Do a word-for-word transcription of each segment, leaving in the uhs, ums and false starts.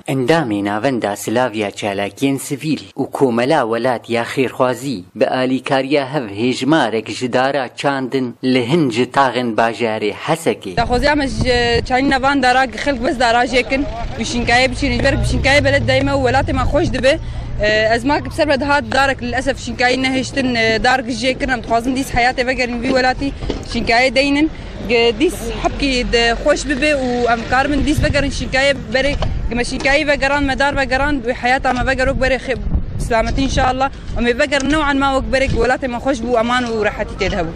Endamê Navenda Silaviya Çalakiyên Sivîl û Komela Welat ya Xêrxwazî bi alîkariya hev hêjmarek ji dara çandin li hin ji taxên bajarê Hesekê. Daxwaziya me ji çanîna van dara xelk bes dara jêkin û şînkayê biçînin. Ji ber bi şînkayê beled dayî me û welatê me xweş dibe. E, ez ma ki bi ser me dihat darek li esef şînkayî nehiştin, e, dar jêkirin. Em dixwazin dîs heyatê vegerin vî welatî şînkayê deynin. Ge dîs hepkî de xweş bibe û em karibin dîs vegerin şînkayê berê. Ge me şînkayî vegeran, me dar vegeran, wê heyata me vegerok berê xê-, silametî înşallah. Em ê vegerin new'an ma wek berê welatê me xweş bû, eman û rehetî tê de hebû.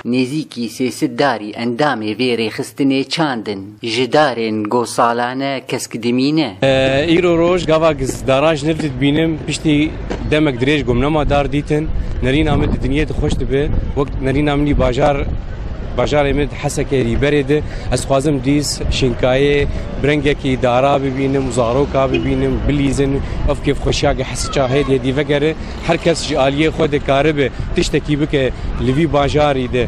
Nêzîkî sê sed darî endamê vê rêxistinê çandin. Ji darên go salane kesk dimîne. E, îro roj gava giz daran ji nev dibînim, piştî demek dirêj gom nema dar dîtin. Nerîna min di dinyê de xweş dibe. Wek nerîna min î bajar, bajarê min di Hesekê rîberê de. Ez xwazim dîs şînkayê bi rengekî dara bibînim, zaroka bibînim, bilîzin, ev kêfxweşiya ge Heseça hê dê dî vegere. Her kes ji aliyê xwe dikaribe tiştekî bike li vî bajarî de,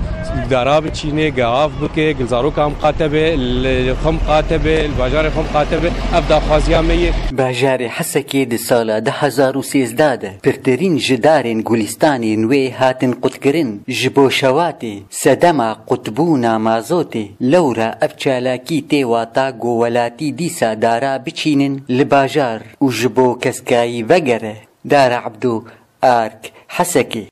dara biçîne, ge av bike, gilzaroka em qate be, li xwe em qate be, li bajarê xwe em qate be. Ev daxwaziya me ye. Bajarê Hesekê di sala du hezar û sêzdeh de pirtirîn ji darên gulîstanên wê hatin qutkirin. Ji bo şewatê, sedema qutbûna mazotê, lewra ev çalakî tê wata ku welatî dîsa dara biçînin li bajar û ji bo keskayî vegere. Dara Ebdo, Ark, Hesekê.